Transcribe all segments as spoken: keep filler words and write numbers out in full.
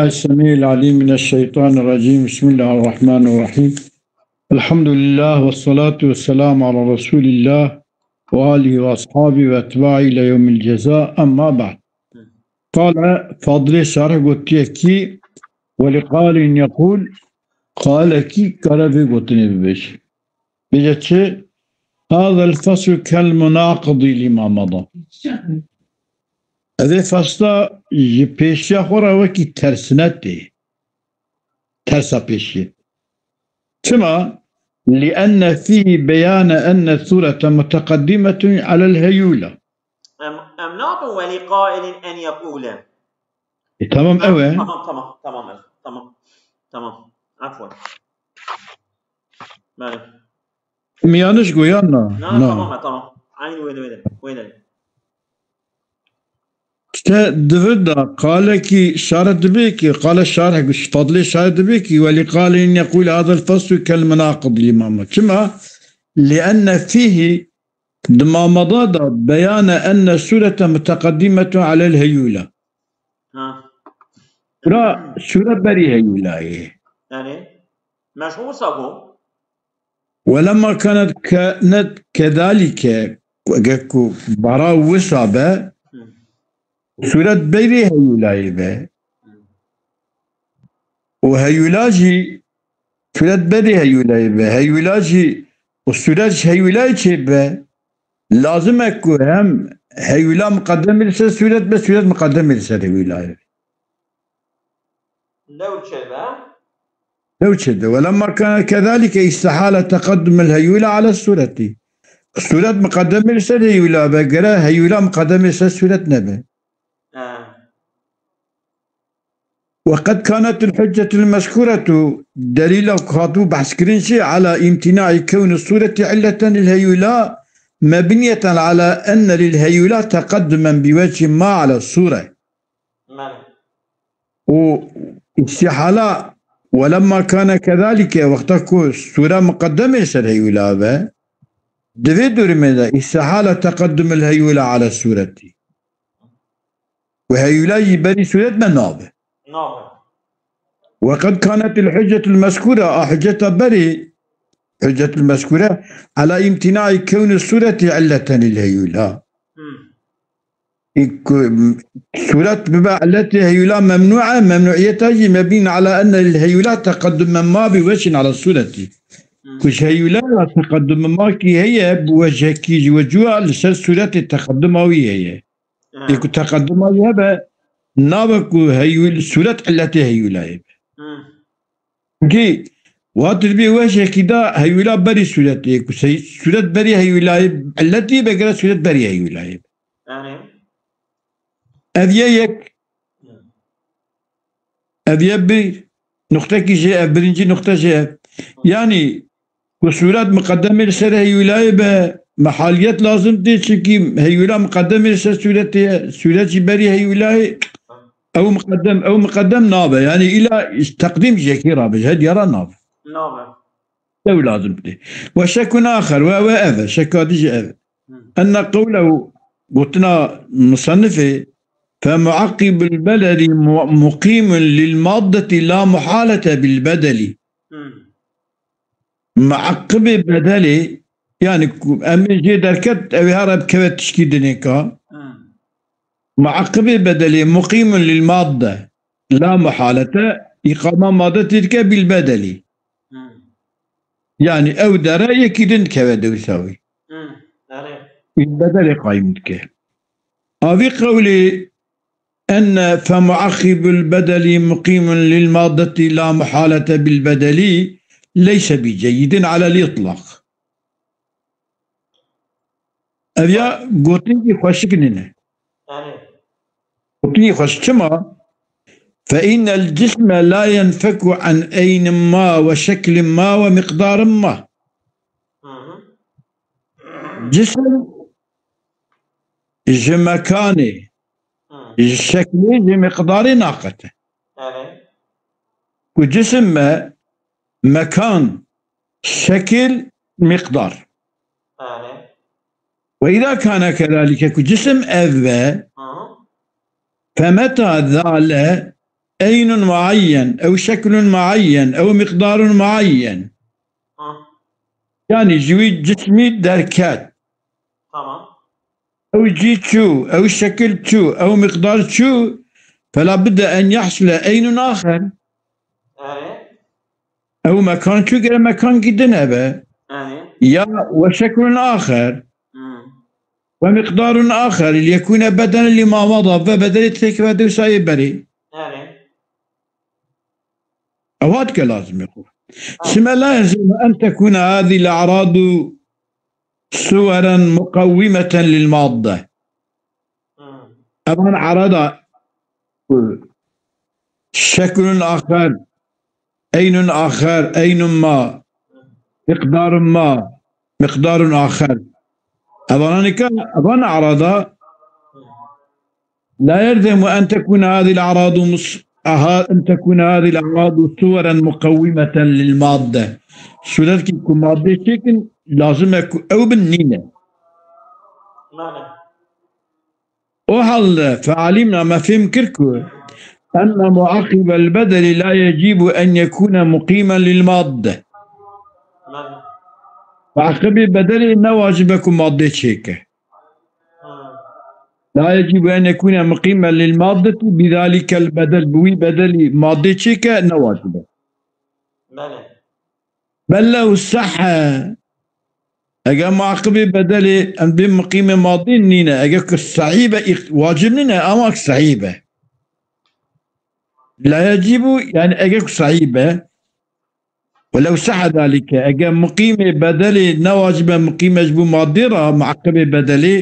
السميع العليم من الشيطان الرجيم. بسم الله الرحمن الرحيم. الحمد لله والصلاة والسلام على رسول الله وآله وأصحابه وأتباعه إلى يوم الجزاء. أما بعد. قال، Fadilê şarih gotiye kî, ولقائل يقول، qailekî kare vê gotinê bibêje. Bêje çi? هذا الفصل كالمناقض لما مضى. Evê fasla ji pêşiya xwe re wekî tersine tê. Tersa pêşiyê. Çima? لأن فيه بيان أن السورة متقدمة على الهيولة. Em, em nabin ولقائل أن يقول. E, tamam, ew e. Tamam, tamam, tamam, ev, tamam. Tamam. Afwan. Belê. Em yanlış goyan na. Na, na. Tamam, e, tamam. Aynı wêne, wêne, wêne. İşte di vir de qailekî şarih dibe kî, qailê şarih, Fadilê şarih dibe kî, ولقائل يقول هذا الفصل كالمناقض لما مضى. Çima? لأن فيه Di mamada da بيان أن السورة متقدمة على الهيولة. Ha. Sura, sure berî heyûlayê. Yani, meşhur wisa ku? ولما كانت كانت كذلك, eger ku bara wisa be, Hı. Suret berî heyûlayê be. Hı. Û heyûla jî, suret berî heyûlayê be. Heyûla jî, û suret ji heyûlayê çêbe. Lazim e ku hem heyûla miqedemê li ser suret be, suret miqedemê li ser heyûlayê be. Lew çêbe. Lew çêbe. ولما كان كذلك استحال تقدم الهيولة على السورة. Suret miqedemê li ser heyûla be, gere heyûla miqedemê li ser suret nebe. Ha. وقد كانت الحجة المذكورة, delîla ku hatibû behskirin jî, على امتناع كون السورة علة للهيولة مبنية على أن للهيولة تقدما بوجه ما على السورة. Belê. Û îstihala, ولما كان كذلك, wexta ku sure miqedemê ser heyûla be, di vê durumê de استحال تقدم الهيولة على السورة. Û heyûla jî berî suret me nabe. Nabe. وقد كانت الحجة المذكورة, a hücceta berî, hüccetul mezkure, على امتناع كون السورة علة للهيولة. Hmm. Î ku, m, suret bibe illetê heyûla memnû e, memnûiyeta jî مبني على أن للهيولة تقدما ما بوجه على السورة. Hmm. Ku ji heyûla ya teqeduma ma kî heye, bi wecihekî ji wecuha li ser suretê teqeduma wî heye. Ha. Ê ku teqeduma wî hebe, nabe ku heyûl-, suret illetê heyûlayê be. Hmm. Çunkî wa tu dibê wecihekî de heyûla berî suretê, ku sey-, suret berî heyûlayê, illetî be gere suret berî heyûlayê be. Yani. Ev ye yek. Hmm. Ev ye bir. Nuqtekî jê ev, birinci nokta jê ev. Yanî ku suret miqedemê li ser heyûlayê be, mehaliyet lazim tê, çimkî heyûla miqedemê li ser suretê ye, suret jî berî heyûlayê, ew miqedem, ew miqedem nabe. Yanî îla teqdîm ji yekê rabe, ji hediya re nabe. Nabe. Ew lazim tê. وشك آخر, we, we ev e, şeka dî jî ev e. Hı. أن قوله, gotina musannifê, فمعقب البدل م-، مقيم للمادة لا محالة بالبدل. Hı. Muaqibê bedelê, yani ku em ê jê derket, ew ê here bikeve tişkî dinê ka. Hı. Muaqibê bedelê مقيم للمادة لا محالة, îqama made tê dike بالبدل. Hı. Yani ew dere yekî din dikeve dewsa wî. Hı. Yani. Bedelê qayîm dike. Avî qewlê أن فمعقب البدل مقيم للمادة لا محالة بالبدل ليس بجيد على الإطلاق. Ev ya gotinî xweşik nîne. Yani. Gotinî xweş çima? فإن الجسم لا ينفك عن عين ما وشكل ما ومقدار ما. Hı hı. Cisim ji mekanê, Hı. ji şeklê, ji miqdarê naqete. Evet. Ku cisim me, mekan, şekil, miqdar. Evet. وإذا كان كذلك, ku cisim ev be, Hı hı. فمتى زال, eynun muayyen, ew şeklun muayyen, ew miqdarun muayyen. Hı. Yani ji wî cismî derket. Tamam. Ew cî çû, ew şekil çû, ew miqdar çû, fela budde en yahsule eynun axer. Erê. Ew mekan çû, gere mekankî din hebe. Erê. Ya we şeklun axer, Hmm. we miqdarun axer, liyekûne bedelen lî ma mada, ve bedelê têkeve dewsa yê berê. Erê. Ew hat ke lazim e xwe. Sime la yelzemu en tekûne hadî l-e'radu suweren muqewwimeten lil madde. Hmm. Evan erada şeklun axer, eynun axer, eynun ma, miqdarun ma, miqdarun axer. Evananîka, evan erada la yelzemu en tekûne hadî l-e'radu mus-, aha, en tekûne hadî l-e'radu suweren muqewwimeten lil madde. Sûretkî ku madde çêkin, lazim e ku ew bin nîne. Mane. O halde fealimna me fêm kir ku enne muaqibel bedeli la yecîbu en yekûne muqîmen lil madde. Mane. Muaqibê bedelê ne wacib e ku madde çêke. Hmm. La yecîbu en yekûne muqîmen lil maddetî bidalikel bedel, bi wî bedelî madde çêke ne wacib e. Mane. Bel lew sehe. Eger muaqibê bedelê em bê miqîmê madî nîne. Eger ku sehî be, îx-, wacib nîne, ama ku sehî be. La yecîbu, yani eger ku sehî be. Welew sehe dalike, eger miqîmê bedelê ne wacib e miqîme ji bo madî ra, muaqibê bedelê,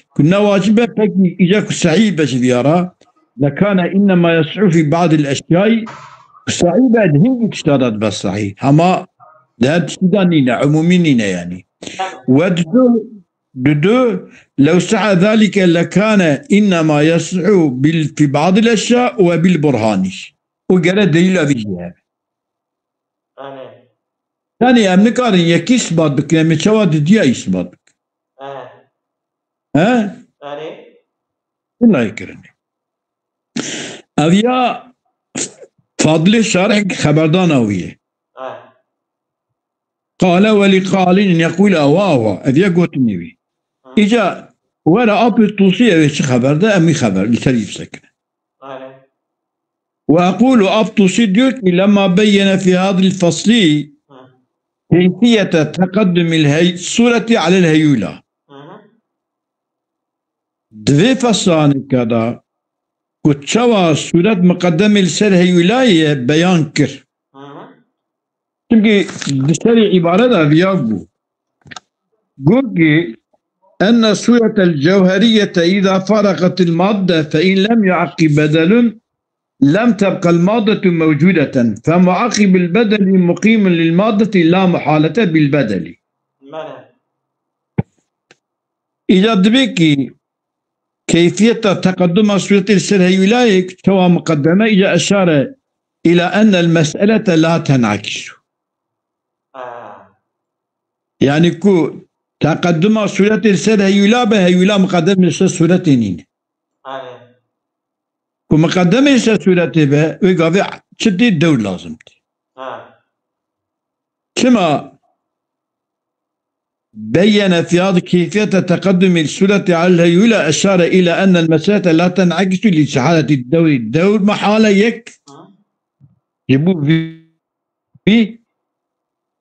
ku ne wacib e, pekî îca ku sehî be ji viya ra, lekane innema yes'u fî ba'dil eşyayî, sahî be di hingî tişta de dibe sahî. Hema di her tiştî de nîne, umûmî nîne yani. Ve didu, didu, lew saha zalike lekane innema yes'u bil, fî ba'dil eşya ve bil burhanî. Û gere delîla vî jî hebe. Erê. Yani em nikarin yekî isbat bikin, em ê çawa didiya isbat bikin? Erê. He? Erê. Wina yê kirinê. Ev ya Fadilê Şarih xeberdana wî ye. Erê. Qale welî qalînin yeqûl awa awa. Ev ya gotinê wî. Îca were Apê Tusî ev ê çi xeber de, em wî xeber, li ser wî bisekine. Erê. Ve eqûlu, Apê Tusî diyor ki, lemma beyyene fî hadil faslî keyfiyete teqeddumil hey-, sureti alel heyûla. Hı hı. Di vê fesaneke de ku çawa sûret miqedemê li ser heyûlayê ye beyan kir. Hı hı. Çimkî di serî îbare de viya got. Got ki, enne sûretel cewheriyete îza faraqetil madde fe in lem yuaqib bedelun lem tebqel maddetu mewcudeten fe muaqibil bedeli muqimun lil maddeti la muhalete bil bedeli. Mane. Îca dibê ki keyfiyeta teqeduma sûretê li ser heyûlayê çawa miqedeme, îca eşare îla ennel meselete la tenakisu. Ha. Yani ku teqeduma sûretê li ser heyûla be, heyûla miqedem li ser sûretê nîne. Erê. Ku miqedemê li ser sûretê be, wê gavê çi tê, dewr lazim tê. Ha. Çima beyyene fî hadi keyfiyete teqedumî sureti alel heyûla eşare îla ennel meselete la ten'ekisu li şehaleti dewrî. Dewr mehale yek Hı. ji bo vî, vî,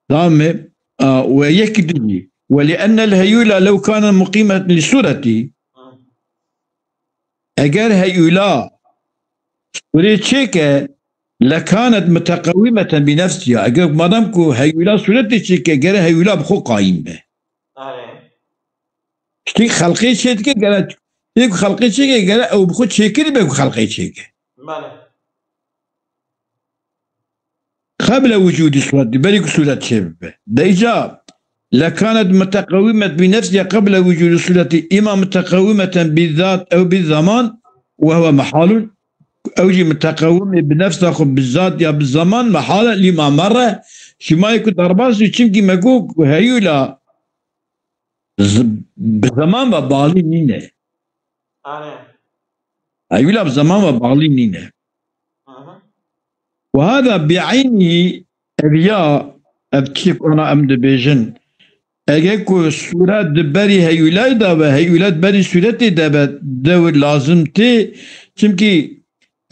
tamam mı? A, ve yek dijî. Ve li ennel heyûla lew kane muqîmet li sureti. Hı. Eger heyûla sûrê çêke, lekanet muteqewimeten bi nefsiha. Eger madem ku heyûla sûretê çêke, gere heyûla bi xwe qayîm be. Erê. Tiştê xelqê çê dike, gere tê ku xelqê çêke, gere ew bi xwe çêkirî be ku xelqê çêke. Mane. Qeble wucûdî sûretî, berî ku sûret çêbibe. De îca lekanet muteqewimet bi nefsiha qeble wucûdî sûretî, îma muteqewimeten bi zat ew bi zaman, ve huve mehalun. Ew jî muteqewimê bi nefsa xwe, bi zat ya bi zaman, mehal e, lîma merre. Şîmayê ku derbas dî, çimkî me got ku heyûla z-, bi zaman ve bağlî nîne. Erê. Heyûla bi zaman ve bağlî nîne. Hı hı. Ve hada bi eynî, ev ya, ev tiştê ku ana em dibêjin. Eger ku sûret di berî heyûlayê de be, heyûla di berî sûretê de be, dewr lazim tê. Çimkî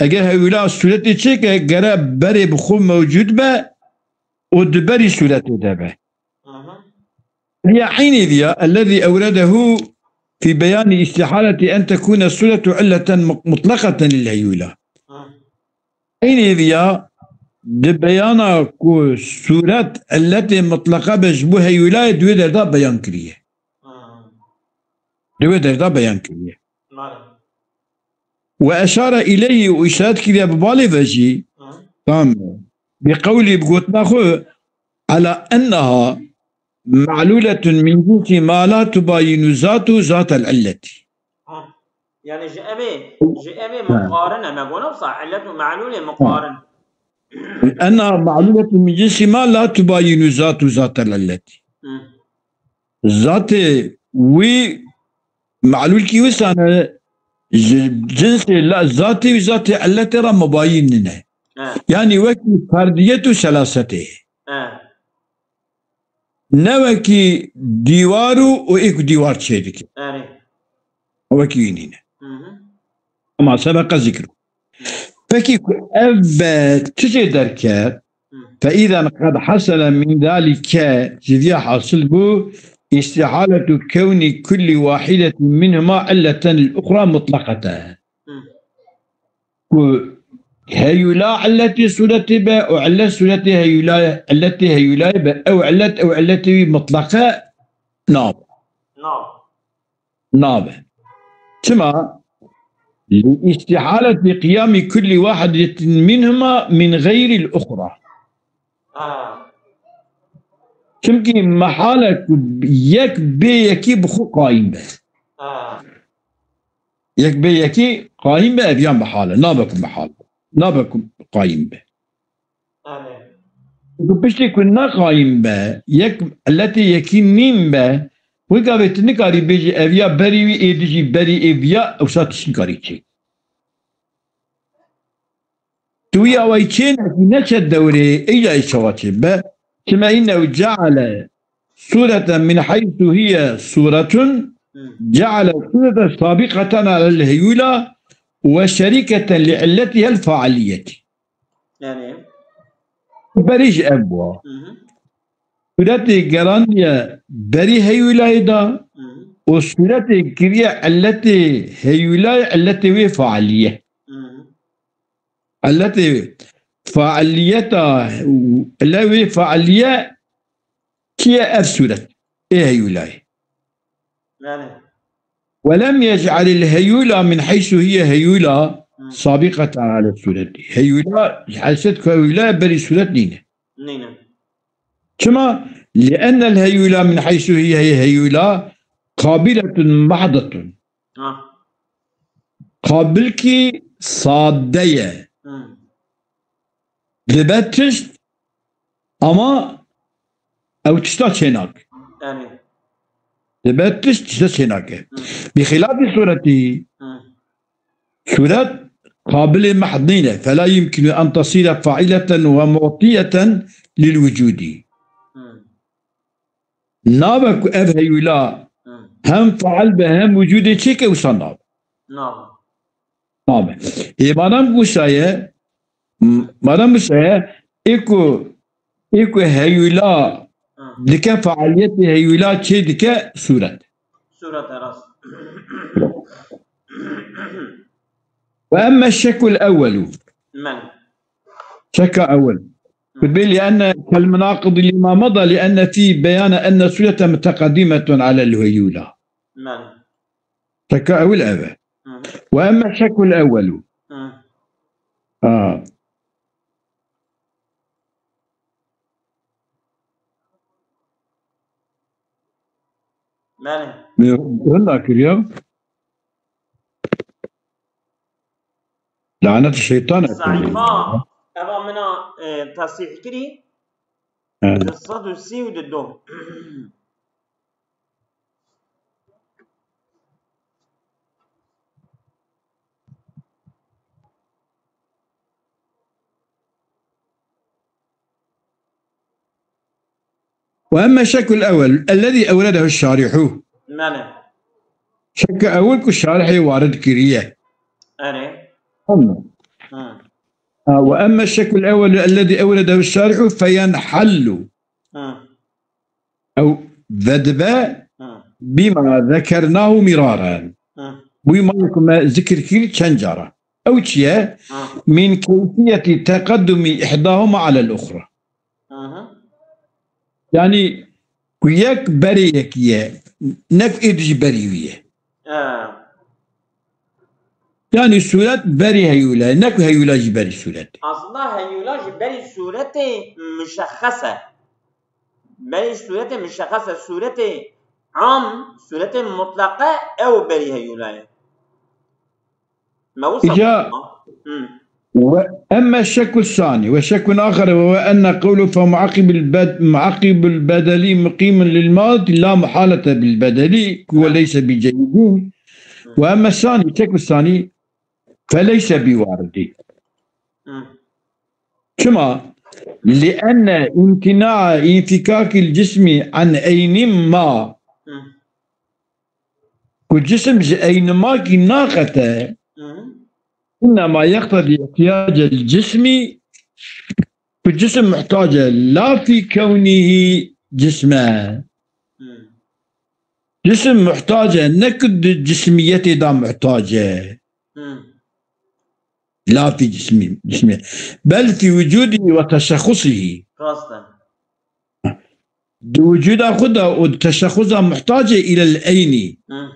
eger heyûla sûretê çêke, gere berê bi xwe mewcûd be û di berî sûretê de be. Aha. Hiye eynî viya, ellezî ewredehu fî beyanî îstîhaleti en tekûne sûretu illeten mu-, mutlaqeten lil heyûla. Aha. Eynî viya di beyana ku sûret illetê mutlaqa be ji bo heyûlayê di wê derda beyan kiriye. Aha. Di wê derda beyan kiriye. Mala. Ve eşare ileyhi, û îşaret kiriye bi balê ve jî. Aha. Tamam. Bi qewlî, bi gotina xwe, ala enneha me'luletun min cinsî ma la tubayinu zatu zatel illeti. Ha. Yani ji evê, ji evê Ha. muqarin e, me got, wisa illet û me'lulê muqarin. Enneha me'luletun min cinsî ma la tubayinu zatu zatel illeti. Hı. Zatê wî me'lulkî wisa ne, ji cinsê la, zatê wî zatê illetê re mubayîn nîne. He. Yani wekî ferdiyet û selasetê. He. Ne wekî dîwar û, û ê ku dîwar çê dike. Erê. Wekî wî nîne. Hı hı. Ama sebeqe zikru. Pekî ku ev be tu jê derket, Hı. fe îzen qed hasele min zalike, ji viya hasil bû, îstihaletu kewni kulli wahidetin minhuma illeten lil uxra mutlaqeten. Hı. Ku heyula illetê sûretê be û illet sûretê heyula, illetê heyulayê be, ew illet, ew illetê wî mutlaqe nabe. Nav. Nabe. Çima? Li îstihaleti qiyamî kulli wahidetin minhuma min xeyril uxra. Ha. Çimkî mehal e ku yek bê yekî bi xwe qayîm be. Ha. Yek bê yekî qayîm be, ev yan mehal e. Nabe ku mehal be. Nabe ku qayîm be. Erê. Ku piştî ku ne qayîm be, yek illetê yekî nîn be, wê gavê tu nikarî bêjî ev ya berî wî, ê dijî berî ê viya, ewsa tişt nikarî çê. Tu wî awayî çê nekî, neçe dewrê, eyda ê çawa çê be? Çime înnehu ceale sûreten min heysu hiye sûretun, Hı. ceale sûreten sabîqeten alel heyula ve şerîketen li illetihel faaliyeti. Yani. Berî ji ev bû. Hı hı. Sûretê gerandiye berî heyûlayê de Hı hı. û sûretê kiriye illetê heyûlayê, illetê wê faaliye. Hı hı. Illetê faaliyeta, illetê wê faaliye çi ye? Ev sûret ê heyûlayê. Yani. Ve lem yec'alil heyula min heysu hiye heyula Hı. sabiqeten ale sureti. Heyula, heyset ku heyula berî suret nîne. Nîne. Çima? Li ennel heyula min heysu hiye heyula qabiletun mahdetun. Ha. Qabilkî sade ye. Hı. Dibe tişt, ama ew tişta çênake. Yani. Dibe tişt, tişta çênake. Hı. Bi xilafî sureti, Hı. suret qabilê mehd nîne. Fela yumkinu en tasire faileten ve mu'tiyeten lil wucudi. Hı. Nabe ku ev heyula Hı. hem faal be hem wucudê çêke, wisa nabe. Nabe. Nabe. Ê madem wisa ye, m-, madem wisa ye, ê ku, ê ku heyula Hı. dike, faaliyetê heyula çê dike suret. Suret e, rast. Ve emme şekul evvelu. Men. Şeka ewel. Hı. Kutbe li enne kel menaqid lima mada li enne fî beyane enne surete muteqedimetun alel heyula. Men. Şeka ewel ev e. Hı. Ve emme şekul evvelu. Hı. Ha. Belê. Hilla kiriya. Lanet şeytan e. Sayfa, eva mina, e, tesîh kirî. Evet. Du sed û sî û du. وأما الشك الأول الذي أورده الشارح. Mane. Şek ewil ku şarihê warid kiriye. Erê. Tamam. Hı. Ha, وأما الشك الأول الذي أورده الشارح فينحل. Hı. Ew vedibe Hı. بما ذكرناه مرارا. Hı. Bu ma ku me zikir kir çend cara. Ew çi ye? Hı. من كيفية تقدم إحداهما على الأخرى. Hı hı. Yani ku yek berê yekî ye, ne ku êdî jî berî wî ye. He. Yani sûret berî heyûla ye, ne ku heyûla jî berî sûret. Aslında heyûla jî berî sûretê muşexxes e. Berî sûretê muşexxes e, sûretê am, sûretê mutlaqe ew berî heyûla ye. Me wisa Îca Hı. وأما الشك الثاني وشك آخر وهو أن قوله فمعقب البد معقب البدل مقيم للماضي لا محالة بالبدل وليس بجيد. وأما الثاني الشك الثاني فليس بوارد. Hı. Çima? لأن امتناع انفكاك الجسم عن عين ما Hı. Ku cisim ji eynimakî naqete, Hı. إنما يقتضي احتياج الجسم, ku cisim muhtac e, la fî kewnîhî cisme. Hı. Cisim muhtac e, ne ku di cismiyetê de muhtac e. Hı. La fî cismî, cismî. Bel fî wicûdî ve teşexxusî. Rast e. Di wicûda xwe de û di teşexxusa muhtac e îlel eynî. Hı.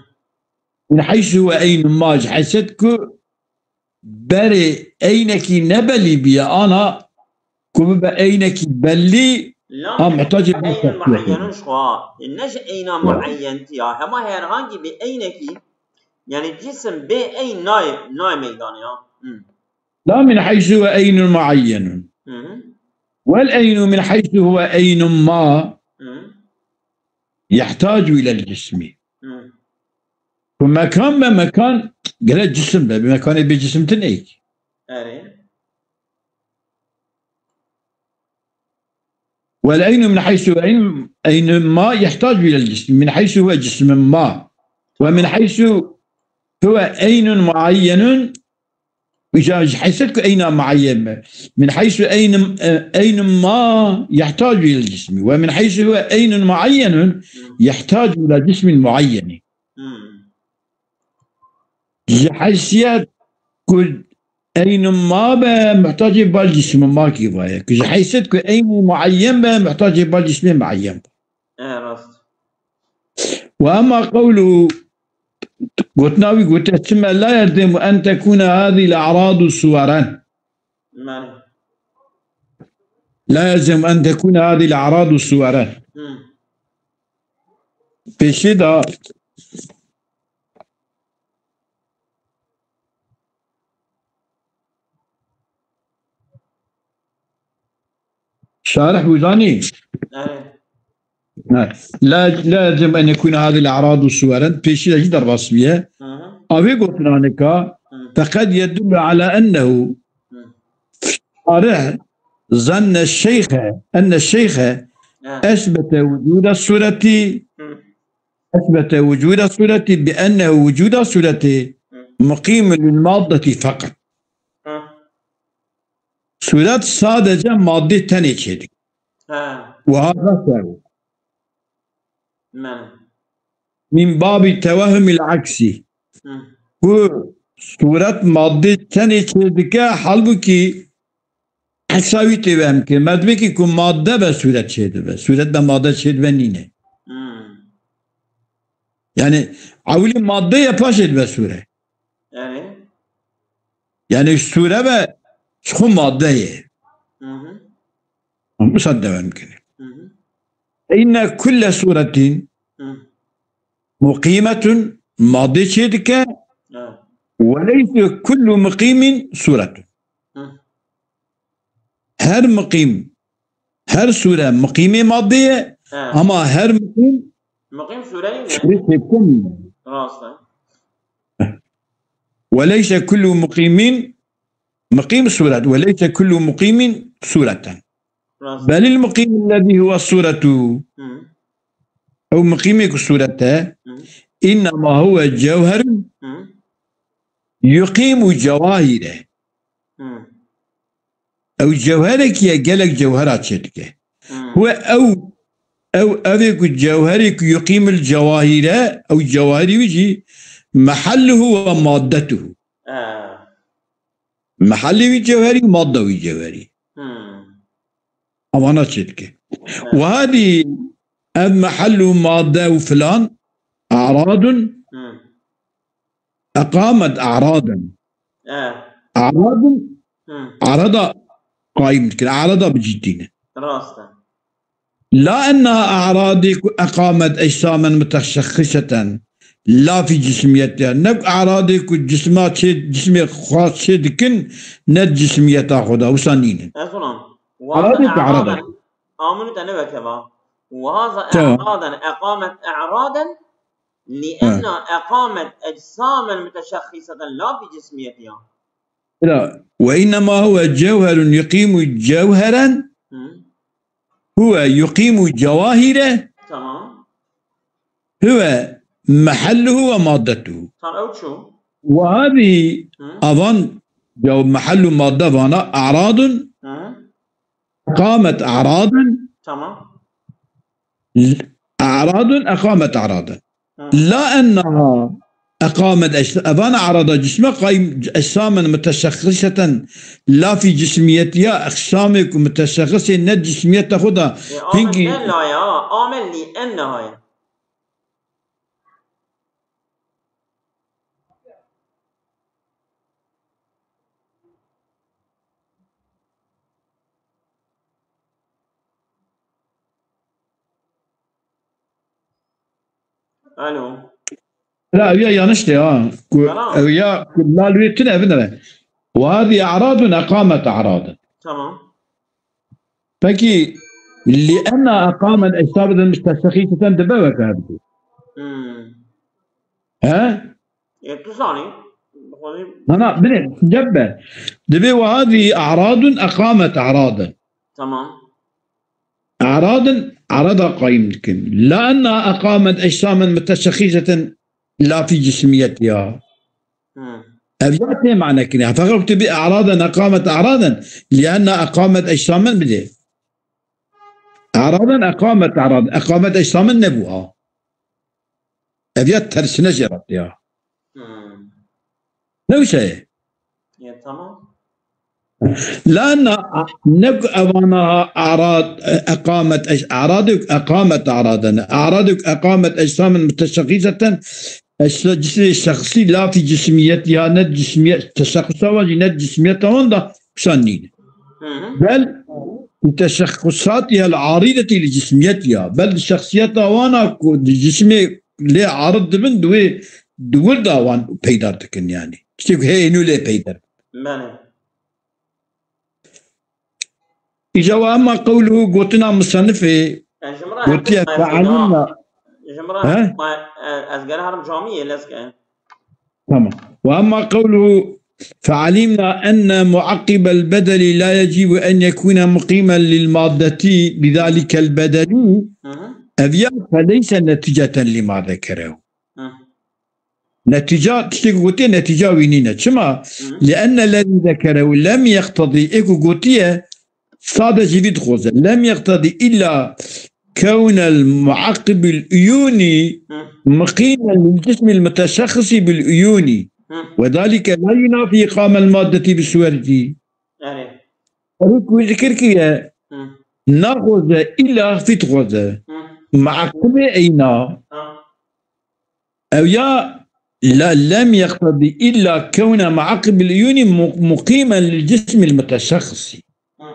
Min heysu ve eynû ma, ji heyset ku berê eynekî ne belî biye, ana ku bibe eynekî belî, La ha min muhtacê eynin muayyenun ji xwe. Ne ji eyna muayyentî ya. Hema herhangî bê eynekî, yani cisim bê eyn nayê, nayê meydanê ya. Hı. La min heysu ve eynun muayyenun. Hı hı. Vel eynu min heysu huve eynun ma Hı hı. yehtacu ilel cismi. Hı. Bu mekan be mekan, gerek cisim be. Bir mekanê bê cisim tine ki. Erê. والعين من حيث عين، عين ما يحتاج إلى الجسم، من حيث هو جسم ما، ومن حيث هو عين معين، إذا حيث عين معين، من حيث عين، عين ما يحتاج إلى الجسم، ومن حيث هو عين معين يحتاج إلى جسم معين. Hmm. Ji heysiyet ku eyn ma be, muhtacê bal cism ma kî vaye. Ku ji heysiyet ku eyn muayyen be, muhtacê bal cismê muayyen be. E, rast. Ve emma qewlu, gotina wî gote, "Sümme la yelzemu en tekune hâzî l-a'radu suweren." Mane. La yelzemu en tekune hâzî l-a'radu suweren. Hmm. Pêşî de Şarih wî zanî. Evet. Ha. La, la yelzem en yekune hadil a'radu suweren. Pêşî de jî derbas bûye. Hı hı. Avê gotinan nika, Hı. feqed yedullu ala ennehu. Hı. Şarih zanne şeyhe, enne şeyhe Evet. esbete vucuda sureti. Hı. Esbete vucuda sureti bi ennehu vucuda sureti Hı. muqimun lil maddeti fakat. Hı. Suret sadece madde tenê çêdik. Ha. Ve hâzâ sebebu. Men. Min babi tevehhumil aksi. Hı. Ku suret madde tenê çêdike, halbukî Hesa wî tê wehmkir. Merdimekî ku madde be sûret çêdibe. Sûret be madde çêdibe nîne. Hmm. Yani ewilî madde ye, paşê dibe sûre. Yani? Yani sûre be ji xwe madde ye. Hı hı. Wisa dewam kene. Hı hı. Inne kulle suretin Hı. muqimetun madde çêdike. Evet. Ve leyse kullu muqimin suretun. Hı. Her muqîm, her sûre muqîmê maddê ye, He. ama her muqîm Muqîm sûreyî ne? sûre çêdikan nîne. Rast e. Ve leyse kullu muqîmin, muqîm sûret, ve leyse kullu muqîmin sûreten. Rast. Belil muqîm ellezî huwe sûretu. Hı. Ew muqîmê ku sûret e, Hı. Înnema huwe cewherun Hı. yuqîmu cewahîre. Hı. Ew cewherekî ye, gelek cewhera çêdike. Hı. Huwe ew, ew, ev ê ku cewherê ku yuqîmul cewahîre, ew cewherî wî jî mehelluhu ve maddetuhu. E. Mehelê wî cewherî û madde wî cewherî. Hı. Evana çêdike. E. Û hadî ev mehel û madde û filan, a'radun Hı. eqamet a'radan. E. A'radun Hı. arada qayîm dikin, arada bi cî tînin. Rast e. La enneha a'radê ku eqamet ecsamen muteşexxiseten la fî cismiyetiha. Ne ku a'radê ku cisma çê, cismê xwe çê dikin, ne di cismiyeta xwe de, wisa nînin. Ez ona. A'radê ku a'rada. Amûnî te ne wekeva. Wahaza Tamam. a'radan eqamet a'radan. Li Ha. enna eqamet ecsamen muteşexxiseten la fî cismiyetiha. Bila, ve innema huve cewherun yuqîmu cewheren, Hı. huve yuqîmu cewahire, Tamam. huve mehelluhu ve maddetuhu. Tamam, ew çû. Ve hadî Hı. avan, ya mehellu madde vana a'radun Hı. eqamet a'radan. Tamam. A'radun eqamet a'radan. Hı. La ennaha eqamet ecsa-, evan a'rada cisme qayîm ecsamen muteşexxiseten la fî cismiyetiha, ecsamê ku muteşexxisê ne cismiyeta xwe de E, amel hingî ne la ya, amel li ennaha ye. Alo. La, ew ya yanlış de ha. Ku, Tamam. ew ya ku la li wê tune, ev ne be. Ve hadî a'radun eqamet a'radan. Tamam. Peki, li enna eqamet ecsamen muteşexxiseten dibe weke ev. Hmm. He? E, tu zanî. Bi xwe Na, na, binê, cebe. Dibe ve hadî a'radun eqamet a'radan. Tamam. A'radin, a'rada qayîm dikin. La enna eqamet ecsamen muteşexxiseten la fî cismiyetiha. Hı. Ev ya tê mane kirin. Feqet tu bî a'radan eqamet a'radan. Li enna eqamet ecsamen bidê. A'radan eqamet a'radan. Eqamet ecsamen nebû ha. Ev ya tersine jê re ya. Hmm. Ne wisa ye? Ya, tamam. La na, ne ku evana a'rad, eqamet, eş-, a'raduk eqamet a'radan. A'raduk eqamet ecsamen muteşexxiseten, eşsa-, cismê şexsî, la fî cismiyetiha, ne cismiyet, teşexxusa wan jî ne cismiyeta wan da, wisa nîne. Hı hı. Bel bi teşexxusatihel aridetî li cismiyetiha. Bel di şexsiyeta wana ku di cismê lê arid dibin, di wê, di wir de wan peyda dikin yani. Tiştê ku heye nû lê peyda. Belê. Îca we emma qewluhu, gotina musennifê, E, ji min re gotiye hevdî fe'alimna. Ji min re He? ma-, e, ez gere herim camiyê, lezke. Tamam. Ve emma qewluhu fe'alimna enne muaqqibel bedeli la yecibu en yekune muqimen lil maddeti bi zalikel bedeli. Hı hı. Ev ya feleyse neticeten lima zekerehu. Hı. Netîca, tiştê ku gotiye, netîca wî nîne. Çima? Hı. Li enne lezî zekerehu lem yeqtedî, ê ku gotiye, sade jî vî dixwaze. Lem yeqtedî illa kewnel muaqibil uyûnî Hı. muqîmen lil cismil muteşexxisî bil uyûnî. Hı. Ve zalike la yunafî iqamel maddetî bi suweretî. Erê. Erê ku zikir kiriye, Hı. naxwaze illa vî dixwaze. Hı. Muaqibê eyna. Ha. Ew ya la lem yeqtedî illa kewne muaqibil uyûnî mu-, muqîmen lil cismil muteşexxisî. Hı.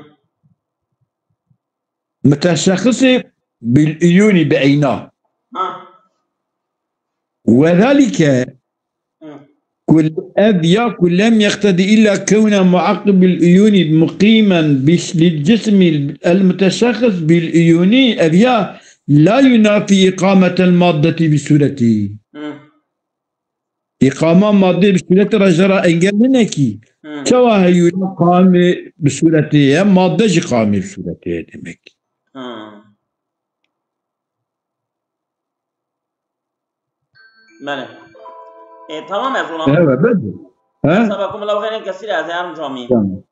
Muteşexxisê bil uyûnî bi eyna. Ha. Ve zalike Hı. ku ev ya ku lem yeqtedî illa kewne muaqibil uyûnî muqîmen bis-, lil cismil el muteşexxis bil uyûnî, ev ya la yunafî iqametel maddetî bi sûretî. Hı. Îqama madde bi sûretê re ji ra engel nine kî. Hmm. Çawa heyûna qamê bi sûretê ye, madde jî qamê bi sûretê ye demek. Hmm. Belê. E, tamam ez ona. Evet, belê. He? Sabah kum law xeyrên kesîr ez yarım camî. Tamam.